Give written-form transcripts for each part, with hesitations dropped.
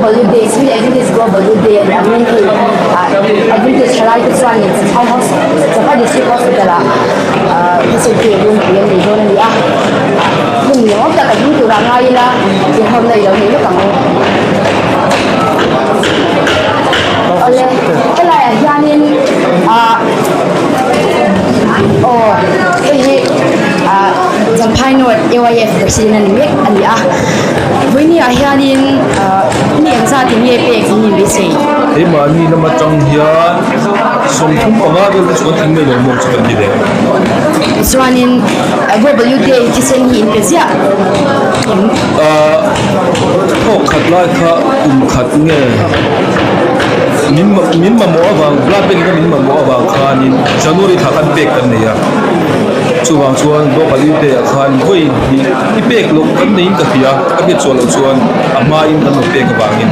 Global Youth Day, Seventh Day Adventist Global Youth Day a ni angin hei Adventist thalai te chuanin Champhai Champhai District Hospital ah thisen pek runpui an nei dawn a ni a, hmun nuam tak a ding turah ngai ila inhawmna i lo nei lawk ang u. Awle helaiah hianin ah aw hei hi ah Champhai North AYF President a ni mek a ni a vawiini ah hianin ah mi eng zat in nge pek in inbeisei. Keimahni lam atang hian 35 vel te chu kan tling mai lo maw chu kan ti ve. Chuanin Global Youth Day thisen hi in pe ziah em? Ah thawk khat lai kha kum khat nge min min mamawh avang blood bank in a min mamawh avang khanin January thla khan pek kan nei a chuvang chuan Global Youth Day ah khan vawi hnih i pek loh kan neiin ka hria a hriat chhuah loh chuan a hmain kan lo pek avangin.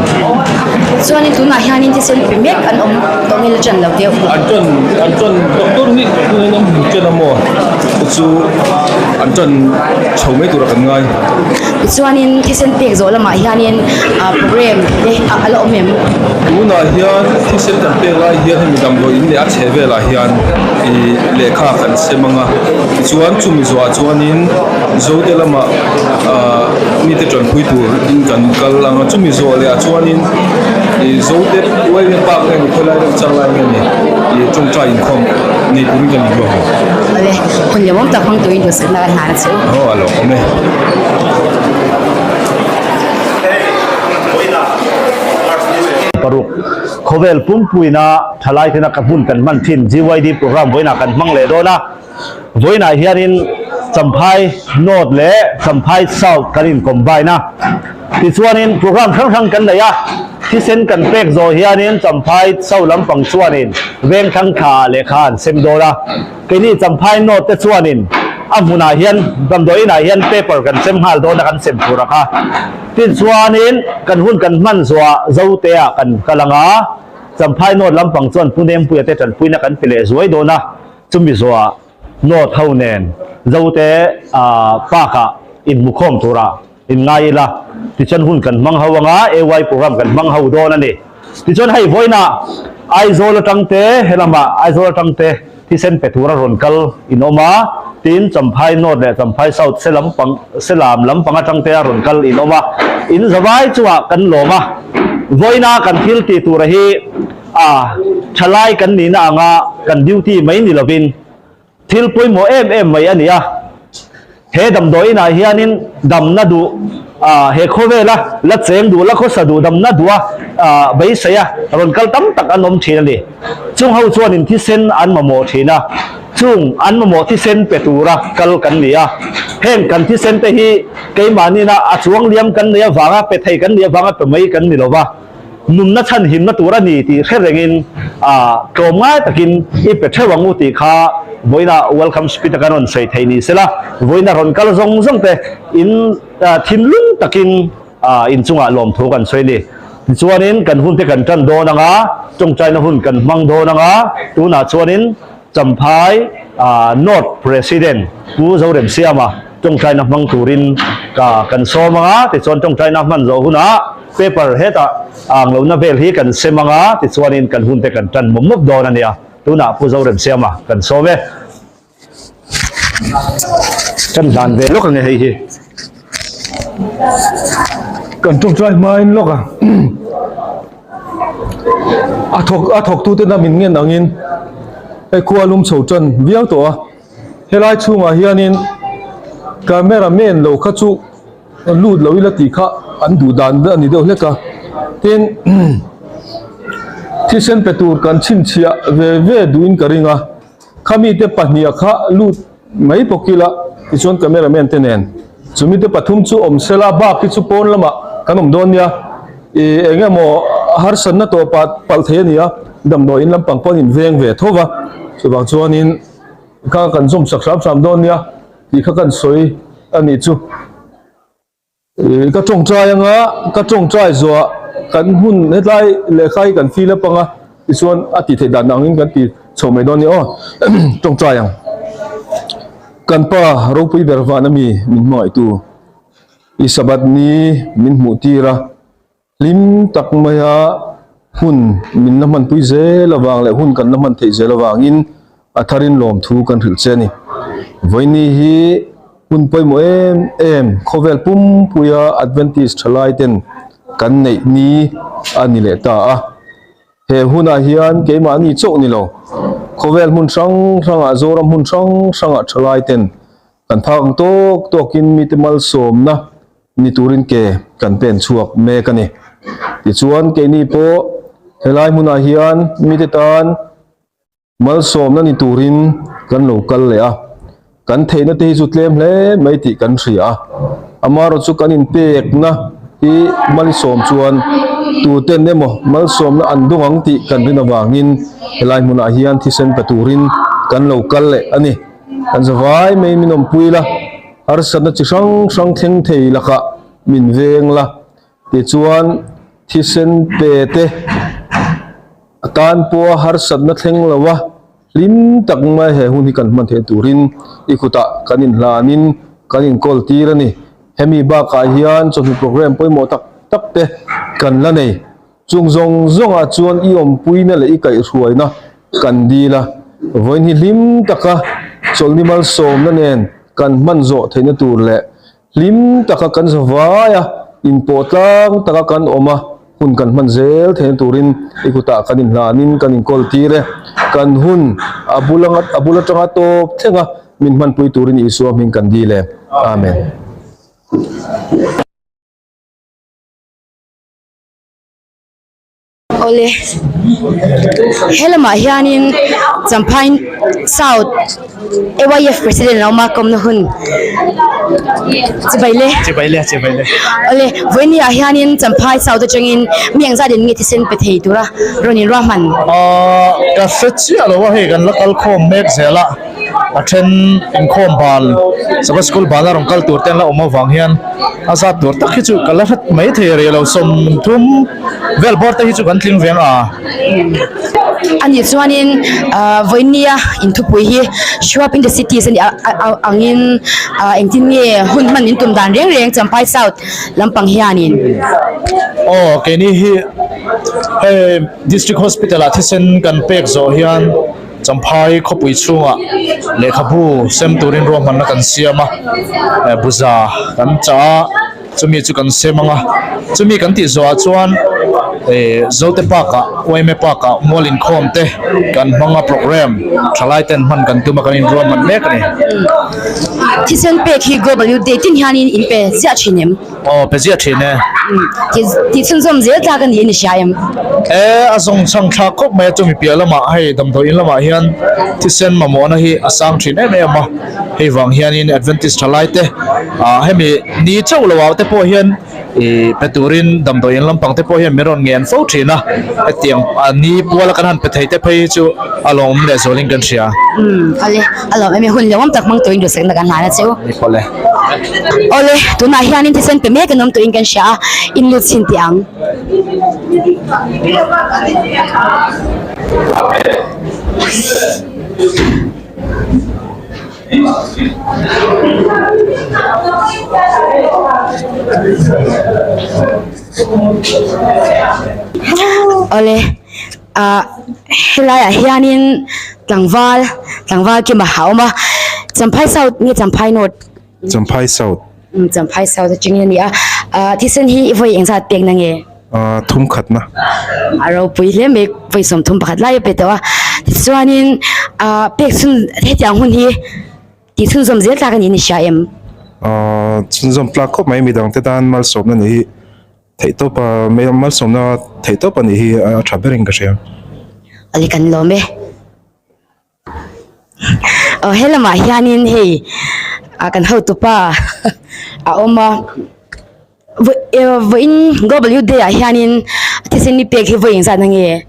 Chuanin tunah hianin thisen pe mek an awm tawh nge la ṭan lo deuh? An ṭan an ṭan doctor hi tunah hian an hmu ṭan a maw chu an ṭan chho mai tura kan ngai. Tichuanin thisen pek zawh lamah hianin ah program te a la awm em? Tunah hian thisen kan pek lai hian hemi damdawi in leh a chhe velah hian ih lehkha kan sem ang a, tichuan chumi zawhah chuanin Zote lamah ah mite tanpui tur in kan kal ang a, chumi zawh leh ah chuanin ih Zote uaime park nge ni khawilai deuh chang lai nge ni ih tawngtai inkhawm nei turin kan inruah ang. Awle, hun lawmawm tak hmang turin duhsakna ka hlan a chu. Aw a lawmawm e. Paruk, Khawvel pumpuina thalai tena ka hmun kan hman thin GYD program vawiinah kan hmang leh dawn a. Vawiinah hianin Champhai North leh Champhai South kan in combine a. Tichuanin program hrang hrang kan nei a, thisen kan pek zawh hianin Champhai South lampang chuanin Vengthlang thla lehkha an sem dawn a. Keini Champhai North te chuanin a hmunah hian damdawiin ah hian paper kan sem nghal dawn a kan sem tur a kha. Tichuanin kan hun kan hman zawhah Zote-ah kan kal ang a, Champhai North lampang chuan Pu Nempuia te tanpuina kan pe leh zuai dawn a. Chumi zawhah North ho nen Zote Park-ah inhmukhawm turah inngai ila, tichuan hun kan hmang ho anga AY program kan hmang ho dawn a ni. Tichuan hei vawiinah Aizawl atang te helamah Aizawl atang te thisen pe tura rawn kal in awm a, tin Champhai North leh Champhai South se lampang Selam lampang atang te a rawn kal in awm a, in zavai chungah kan lawm a. Vawiinah kan thil tih tura hi A, thalai kan nihna anga kan duty mai ni lovin thil pawimawh em em mai a ni a. He damdawiinah hianin damna duh, a, he khawvela la cheng duh, la khawsa duh, damna duha, a, beiseia rawn kal tam tak an awm thin a ni. Chung ho chuanin thisen an mamawh thin a, chung an mamawh thisen pe tura kal kan ni a. Heng kan thisen te hi keimahniina a chuang liam kan nei avanga pe thei kan nih avanga pe mai kan ni lova. Nunna chhan himna tur a ni tih hre rengin tlawm ngai takin i pe theuh ang u tih kha vawiina welcome speech a kan rawn sawi thei ni sela, vawiina rawn kal zawng zawng te in thinlung takin inchungah lawmthu kan sawi a ni. Tichuanin kan hun te kan tan dawn ang a, tawngtaina hun kan hmang dawn ang a, tunah chuanin Champhai North President Pu Zoremsiama tawngtaina hmang turin ka kan sawm ang a, tichuan tawngtaina hman zawh hunah Paper hetah ang lohna vel hi kan sem ang a, tichuanin kan hunte kan tan mawp mawp dawn a nia. Tunah Pu Zoremsiama kan sawm e. Kan hlan ve lawk ang e hei hi. Kan tawngtai hmain lawk a. A thawk a thawktute na min ngen angin hei khua lum chho tan viau tawh a. Helai chhungah hianin camera man lo kha chu lut lo ila tih kha an duh dan a ni deuh hlek a tin thisen pe tur kan chhinchhiah ve ve duhin ka ring a khami te pahnih kha lut mai bawk ila tichuan camera man te nen chumi te pathum chu awm sela bak hi chu pawn lamah kan awm dawn nia ih eng emaw harsatna tawh pah palh thei a ni a damdawi in lampang pawh an inveng ve tho va chuvang chuanin kha kan zawm sak hram hram dawn nia. Tih kha kan sawi a nih chu. Ih ka tawngtai anga ka tawngtai zuah kan hun hetlai lehkha hi kan fill up anga tichuan a tih theih dan angin kan ti chho mai dawn a ni aw tawngtai ang. Kan pa ropui ber van ami min hmangaihtu i Sabbath ni min hmuh tir a. Hlim tak maia hun min la hmanpui zel avang leh hun kan la hman theih zel avangin a tharin lawmthu kan hrilh che a ni. Vawiini hi hun pawimawh em em khawvel pumpuia Adventist thalai ten kan neih ni a ni leh ta a. He hunah hian keimahni chauh ni lo, khawvel hmun hrang hrangah Zoram hmun hrang hrangah thalai ten kan phak ang tawk tawkin mite malsawmna ni turin ke kan pen chhuak mek a ni. Tichuan keini pawh helai hmunah hian mite tan malsawmna ni turin kan lo kal leh a, kan theihna te hi chu tlem hle mai tih kan hria a, amaherawh chu kan inpekna hi malsawm chuan tuten emaw malsawmna an dawng ang tih kan rin avangin helai hmunah hian thisen pe turin kan lo kal leh a ni. Kan zavai mai min awmpui la, harsatna chi hrang hrang thleng thei lakah min veng la, tichuan thisen pe te a tan pawha harsatna thleng lo a, hlim tak mai he hun hi kan hman theih turin i kutah kan inhlanin kan inkawl tir a ni. Hemi bakah hian chawhnu programme pawimawh tak tak te kan la nei. Chung zawng zawngah chuan i awmpuina leh i kaihhruaina kan dil a, vawiin hi hlim taka chawlhni malsawmna nen kan hman zawh theihna tur leh hlim taka kan zavaia inpawh tlang taka kan awm a, hun kan hman zel theihna turin i kutah kan inhlanin kan inkawl tir e. Kan hun a bul a bul atanga tawp thlenga min hmanpui turin Isua hming kan dil e. Amen. Awle he lamah hianin Champhai South AYF President a awm a kawmna hun chibai le Chibai le chibai le Awle vawiini ah hianin Champhai South atangin mi engzat in nge thisen pe thei tura rawn in ruahman. Ahh ka hre chiah lo a hei kan la kal khawm mek zel a. A then inkhawm bal Sabbath school bala rawn kal tur te an la awm avang hian a zat tur tak hi chu ka la hret mai thei rih lo 30 vel bawr te hi chu kan tling veng a. A nih chuanin ah vawinia inthupui hi show up in the cities a nih angin ah engtin nge hun hman in tum dan reng reng Champhai South lampang hianin. Aw keini hi hei District Hospital ah thisen kan pek zawh hian. Champhai khawpui chhungah lehkhabu sem turin ruahmanna kan siam a, buza kan chah a, chumi chu kan sem ang a, chumi kan tih zawhah chuan eh Zote Park ah Uaime Park ah mual inkhawm te kan hmang a programme thalai ten hman kan tum a kan inruahman mek a ni. Thisen pek hi Global Youth Day tin hianin in pe ziah thin em? Aw pe ziah thin e. Tih chhunzawm zel tlak a ni in i hria em? E, a zawng chhang thlak khawp mai a, chumi piah lamah hei damdawi in lamah hian thisen mamawhna hi a sang thin em em a, hei vang hianin Adventist thalai te ah hemi ni chauh lo ah te pawh hian ih pe turin damdawi in lampang te pawh hian min rawn ngen fo thin a, hetiang a ni puala kan han pe thei te phei hi chu a lawmawm leh zualin kan hria. Umm ale, a lawm em e, hun lawmawm tak hmang turin duhsakna kan hlan a che u. Ni pawh le. Awle, tunah hianin thisen pe mek an awm turin kan hria a, in lut chhin teh ang. Awle, ah helaiah hianin tlangval, tlangval kima a awm a, Champhai South nge Champhai North? Champhai South. Umm Champhai South atangin a ni a. Ah thisen hi i vawi engzat pekna nge? Ah thum khatna. A ropui hle mai vawi 30 pakhat lai a pe tawh a. Tichuanin ah pek chhun hetiang hun hi tih chhunzawm zel tlak a niin i hria em? Ah chhunzawm tlak khawp mai midangte tan malsawmna nih hi theihtawp a malsawmna theihtawp a nih hi a tha berin ka hria. Awle kan lawm e. Aw he lamah hianin hei ah kan hotupa a awm a vawiin global youth day ah hianin thisen mi pek hi vawi engzat na nge?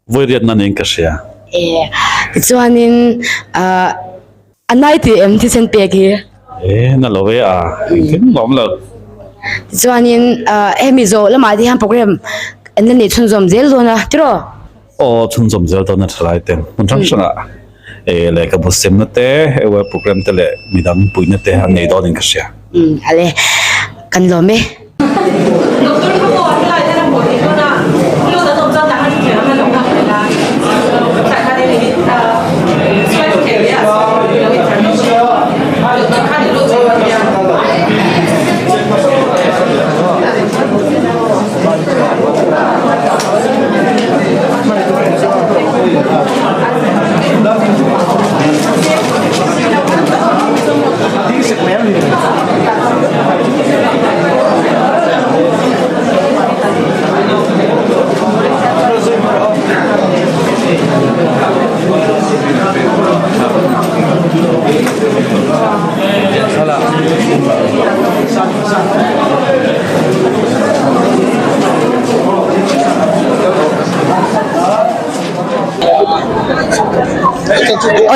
Vawi riatna niin ka hria. E tichuanin ah a nai tih em thisen pek hi? E na lo e a engtin mah awm lo. Tichuanin ah hemi zawh lamah te hian programme an la neih chhunzawm zel dawn a tiraw? Aw chhunzawm zel dawn a thalai ten hmun hrang hrangah eh lehkhabu semna te aware program te leh midang puihna te an nei dawnin ka hria. Umm ale kan lawm e.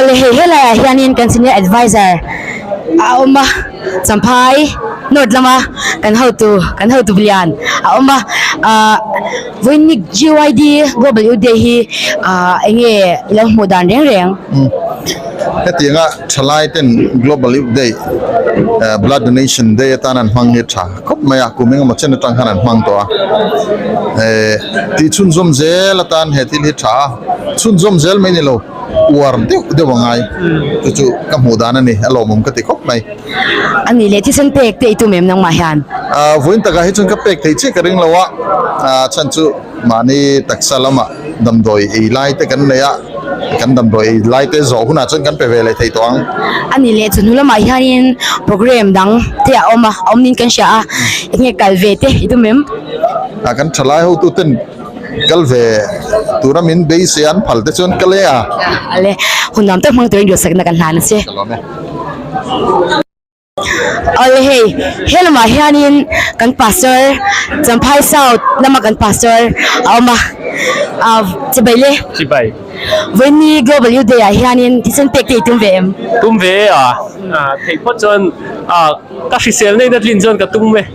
Awle hei helaiah hianin kan senior advisor a awm a Champhai North lama kan hotu kan hotu lian a awm a ah Vawinik GYD Global Youth Day hi ah eng nge i lo hmuh dan reng reng? Hetianga thalai ten Global Youth Day Blood Donation Day atan an hmang hi tha khawp mai a, kum engemaw chen atang khan an hmang tawh a. Tih chhunzawm zel atan he thil hi tha a, chhunzawm zel mai ni lo, uar deuh deuh a ngai. Chu chu ka hmuh dan a ni, a lawmawm ka ti khawp mai. A nih leh thisen pek te i tum em nangmah hian? Vawiin takah hi chuan ka pek theih chiah ka ring lo a, chhan chu mahni taksa lamah damdawi ei lai te kan nei a, kan damdawi ei lai te zawh hunah chuan kan pe ve leh thei tawh ang. A nih leh chu hnu lamah hianin program dang te a awm a, a awm niin kan hria a, enge kal ve te i tum em? Kan thalai hotuten kal ve tura min beisei an phal te chuan ka le a. Ale, hun nuam tak hmang turin duhsakna kan hlan a che. Ka lawm e. Awle hei, he lamah hianin kan pastor Champhai South lama kan pastor a awm a, ah chibai le. Chibai. Vawiini Global Youth Day ah hianin thisen pek te i tum ve em? Tum ve e a, theih phawt chuan ka hrisel na in a tlin chuan ka tum e.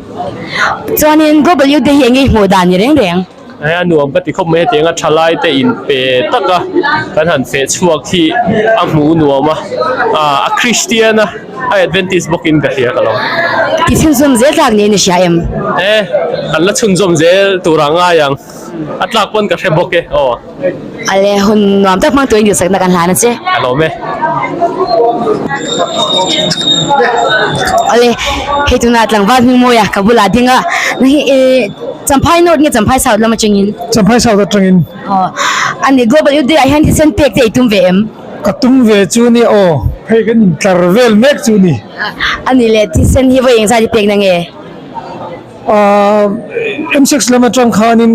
Chuanin Global Youth Day hi eng nge i hmuh dan ni reng reng? Hei a nuam ka ti khawp mai hetiang a thalai te in pe tak a kan han feh chhuak hi a hmuh nuam a ah a Christian a a Adventist bawk in ka hria ka lo. I chhunzawm zel tlak niin i hria em? E kan la chhunzawm zel tur ah ngai ang a tlak pawn ka hre bawk e aw. Ale hun nuam tak hmang turin duhsakna kan hlan a che. Ka lawm e. Ale hei tunah tlangval hming mawi a ka bulah ding a na hi e Champhai North nge Champhai South lam atangin? Champhai South atangin. Aw ani Global Youth Day ah hian thisen pek te i tum ve em? Ka tum ve chu ni aw hei kan intlar vel mek chu ni. Ani le thisen hi vawi engzat i pek na nge? M6 lam atang khanin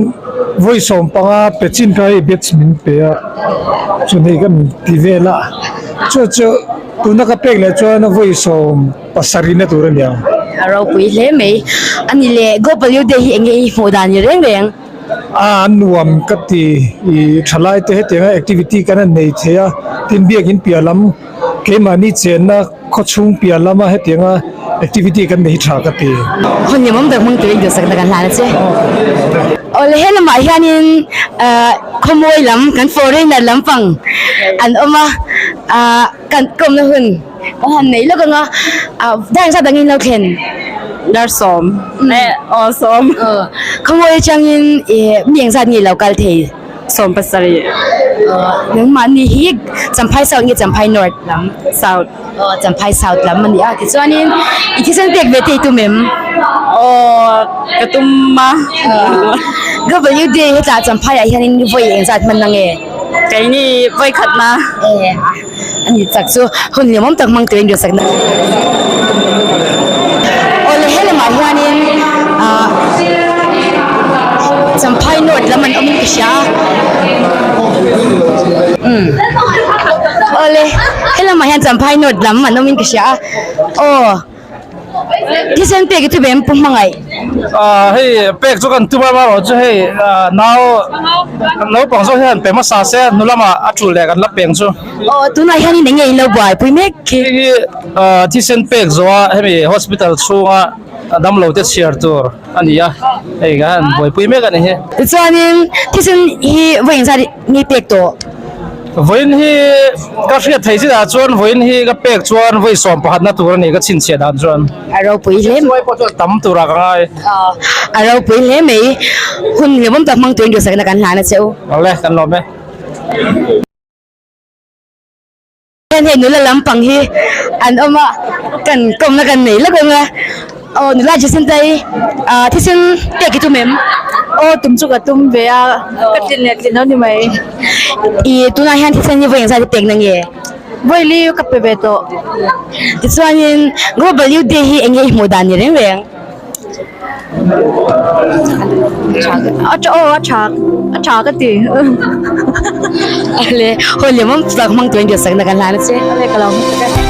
vawi 15 pe chin kha hei batch min pe a, chuan hei kan ti vel a, chu chu tuna ka pek leh chuan vawi 17 na tur a ni ang. A ropui hle mai. A ni le, Gopal Youth Day hi eng nge i hmuh dan ni reng reng? A nuam ka ti, i thalai te hetianga activity kan han nei thei a, tin biakin piah lam Keimahni chenna khawchhung piah lama hetianga activity kan nei hi tha ka ti. Hun ni mawm tak hmang turin duhsakna kan hlan a che. Awle he lamah hianin khawmawi lam kan foreigner lampang an awm a, kan kawmna hun kan han nei lawk ang a, dar engzat dangin lo thlen? Dar sawm. Aw sawm. Khawmawi atangin mi engzat nge lo kal thei? 70. Nangmahni hi Champhai South nge Champhai North lam? South. Aw Champhai South lam a ni a tichuanin i thisen pek ve te i tum em? Aw ka tum a. Global Youth Day hetah Champhai ah hianin vawi engzat hman na nge? Keini vawi khat na. A ni chak chu hun hlimawm tak hmang turin duhsakna Awle he lamah hianin ah Champhai North lam an awmin ka hria a umm awle he lamah hian Champhai North lam an awmin ka hria a aw. Thisen pek i chu ve pu hmangaih. Ah hei pek chu kan tum a erawh chu hei nau naupang zawk hian pe hmasa se hnu lamah a tul leh kan la peng chu. Aw tunah hianin eng nge in lo buaipui mek khi? Hei hi thisen pek zawha hemi hospital chhunga damlo te chhiar tur a ni a, hei ka han buaipui mek a ni hi. Tichuanin thisen hi vawiin zat nge pek tawh? Vawiin hi ka hriat theih zet ah chuan vawiin hi ka pek chuan vawi sawm pakhat na tur a ni ka chhinchhiah dan chuan. A ropui hle mai. Pawh chuan tam tur ah ka ngai. A ropui hle mai. Hun hlawm tak hmang turin duhsakna kan hlan a che u. Awle kan lawm e. Hian hei nula lampang hi an awm a kan kawmna kan nei lawk ang a aw nula Jacinta hi ah thisen pek i tum em? Aw tum chu ka tum ve a ka tlin leh tlin lo ni mai. I tunah hian thisen hi vawi engzat i pek na nge? Vawi li ka pe ve tawh. Tichuanin Global Youth Day hi eng nge i hmuh dan ni reng reng? A tha aw a tha a tha ka ti Ale hawi lem awm tak hmang turin duhsakna kan hlan a che. Ale ka lo hmu tak e.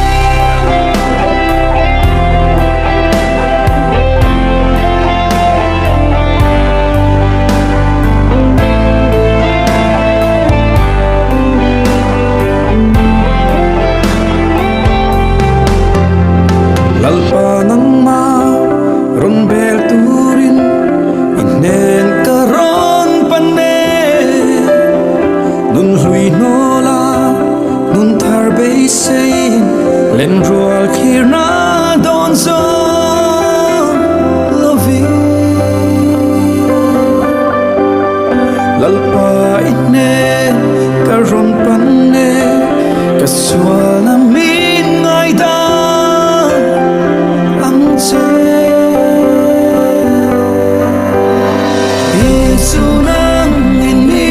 Lenrual thirna dawn zawng lovin Lalpa i hnen ka rawn pan e Ka sualna min ngaidam ang che Isu nang in mi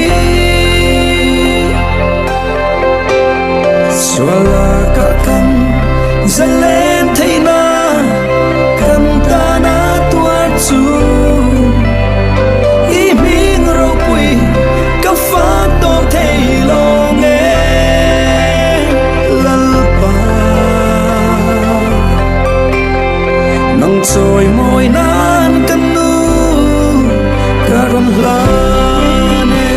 Suala ka kan zalen theihna kan tana tuar chu I hming ropui ka fak tawp thei lo nge Lalpa Nang chawi mawi nan ka nu ka rawn hlan e.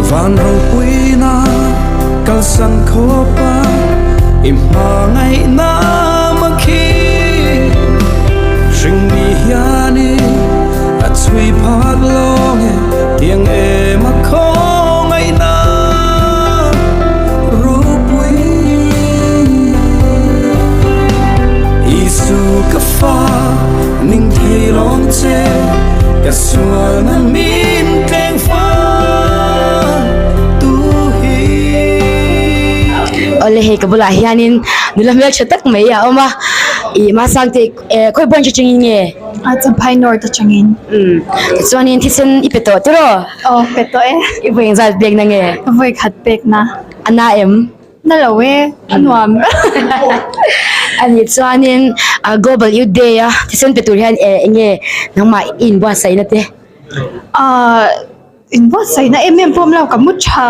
Van ropuina kalsan khawpa i hmangaihna makhi hringmi hianin a chhui phak lawng e tiang em a khawngaihna ropui Isu ka fa ning thei lawng che ka sualna min tleng fa tu hi. Awle hei ka bulah hianin nula hmel tha tak mai a awm a ih Masangte eh khawi branch atangin nge? A Champhai North atangin. Umm tichuanin thisen i pe tawh tiraw? Aw pe tawh e. I vawi engzat pek na nge? Ka vawi khat pek na. A na em? Na lo e, a nuam. A nih chuanin Global Youth Day a thisen pe tur hian eh eng nge nangmah i inbuatsaihna te? Ahh inbuatsaihna em em pawh awm lo, ka mu tha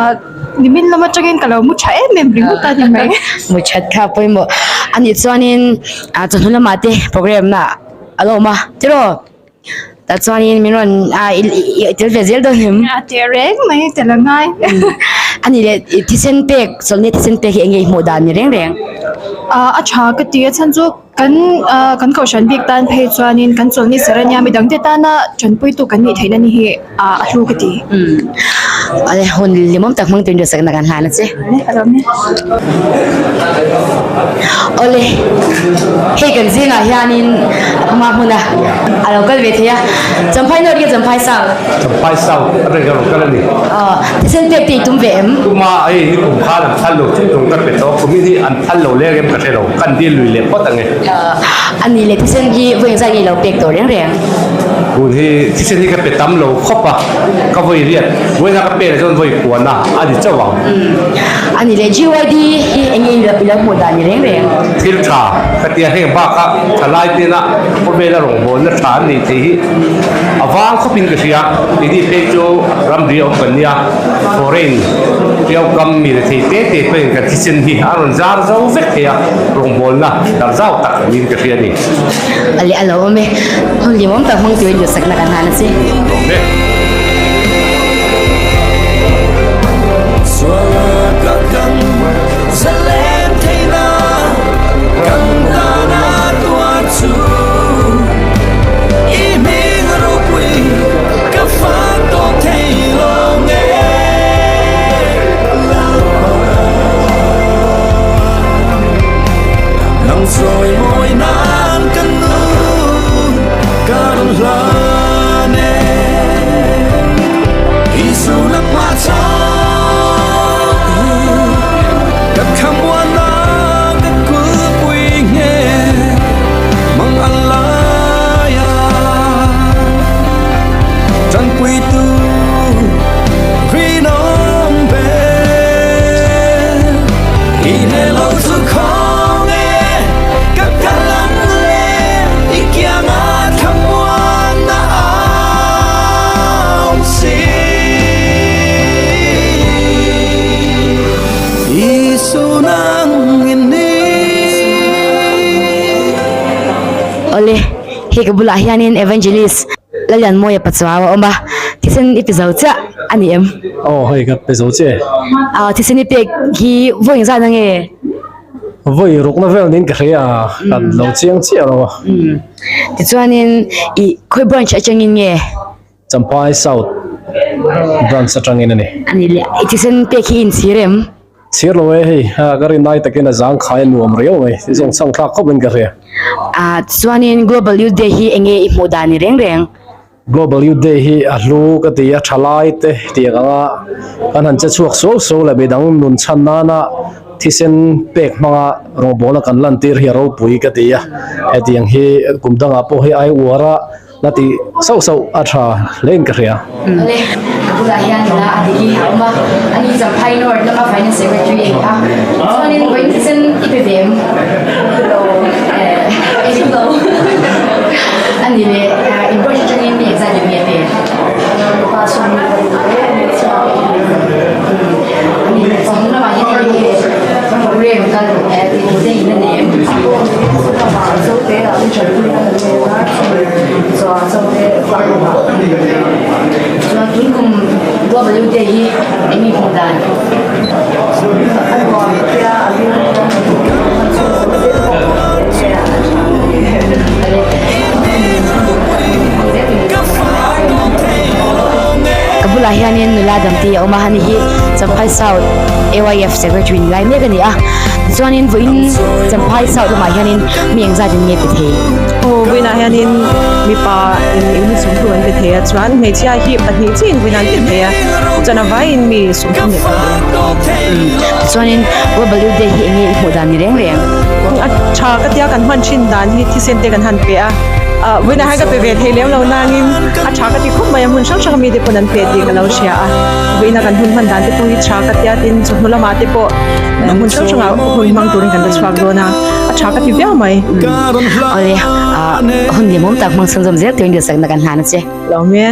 nimin lam atangin ka lo mu tha em em ringawt a ni mai. Mu that kha pawimawh. A nih chuanin chawhnu lamah te program na a lo awm a tiraw? Tah chuanin min rawn a i tel ve zel dawn em? A teh reng mai tel a ngai. A nih leh thisen pek chawlhni thisen pek hi eng nge i hmuh dan ni reng reng? A tha ka ti a chhan chu kan kan kohhran bik tan phei chuanin kan chawlhni ser ania midangte tana tanpuitu kan nih theihna ni hi a hlu ka ti. Ale hun limawm tak hmang tuin duhsakna kan hlan a che. Awle hei kan zingah hianin hma hmuna a lo kal ve thei a Champhai North nge Champhai South? Champhai South a rin ka rawn kal a ni. Aw thisen pek te i tum ve em? Tuma hei ni kum khan an phal lo chung chung ka pe tawh kumin hi an phal lo leng em ka hre lo kan dil lui leh phawt ang e. A nih leh thisen hi vawi engzat nge i lo pek tawh reng reng? Tun hi thisen hi ka pe tam lo khawp a ka vawi riat vawiin a ka pe leh chuan vawi kuan a a ni chauh ang. A ni leh GYD hi eng nge i lo hmuh dan ni reng reng? Thil tha ka tia heng bakah thalai tena khawvela rawngbawlna tha an nei thei hi a vang khawpin ka hria. Keini phei chu ramri a awm kan nia foreign ṭiau kam mi leh thei te te pawhin kan thisen hi a rawn zar zo vek thei a rawngbawlna darh zau tak niin ka hria a ni. A leh a lo awm e. Hun limawm tak hmang turin duhsakna kan hlan a che. Lawm e. Awle, hei ka bulah hianin Evangelist Lalianmawia Pachuau a awm a, thisen i pe zo chiah a ni em? Aw, hei ka pe zo chiah e. Aw, thisen i pek hi vawi engzat ange? Vawi rukna vel niin ka hria a, kan lo chiang chiah lo a. Tichuanin i khawi branch atangin nge? Champhai South branch atangin a ni. A ni leh, i thisen pek hi inchhir em? Chhir lo e hei, ka rin ai takin a zang khai a nuam riau mai, ti zawng chhang thlak khawp in ka hria. Ah, tichuanin Global Youth Day hi enge i hmuh dan ni reng reng? Global Youth Day hi a hlu ka ti a, thalai te tiang anga kan han che chhuak suau suau leh midang nun chhan nana thisen pek hmanga rawngbawlna kan lantir hi a ropui ka ti a, hetiang hi kum dangah pawh hei ai uar a la tih sauh sauh a tha hle in ka hria. Awle, ka bulah hian nula a dik hi a awm a, ani Champhai North lama Finance Secretary a ni a, chuanin vawiin thisen i pe ve em? Lo, eh, eng lo. A ni le, in branch atangin mi engzat in nge pe? Pa chuan mi pawh ni e, mi chhuak e. A ni le, chawhnu lamah hian eng nge program kal eh tih tur te in a nei em? Chuan tun kum Global Youth Day hi eng nge hmuh dan? Ka bulah hianin nula damte a awm a, hani hi Champhai South AYF Secretary ni lai mek a ni a. Tichuanin vawiin Champhai South lamah hianin mi engzat in nge pe thei? Aw, vawiinah hianin mipa in unit sawmthum an pe thei a, chuan hmeichhia hi pahnih chiin vawiin an pe thei a, chuan a vaiin mi 35. Tichuanin Global Youth Day hi enge i hmuh dan ni reng reng? A tha ka tia kan hman thin dan hi thisen te kan han pe a, vawiinah hian ka pe ve thei lem lo nangin a tha ka ti khawp mai a, hmun hrang hrang mite pawn an pe tih ka lo hria a, vawiina kan hun hman dan te pawh hi tha ka tia tin chawhnu lamah te pawh hmun hrang hrangah hun hmang turin kan la chhuak dawn a, a tha ka ti viau mai. Awle, hun lehmawm tak hmang chhunzawm zel turin duhsakna kan hlan a che. Lo nge.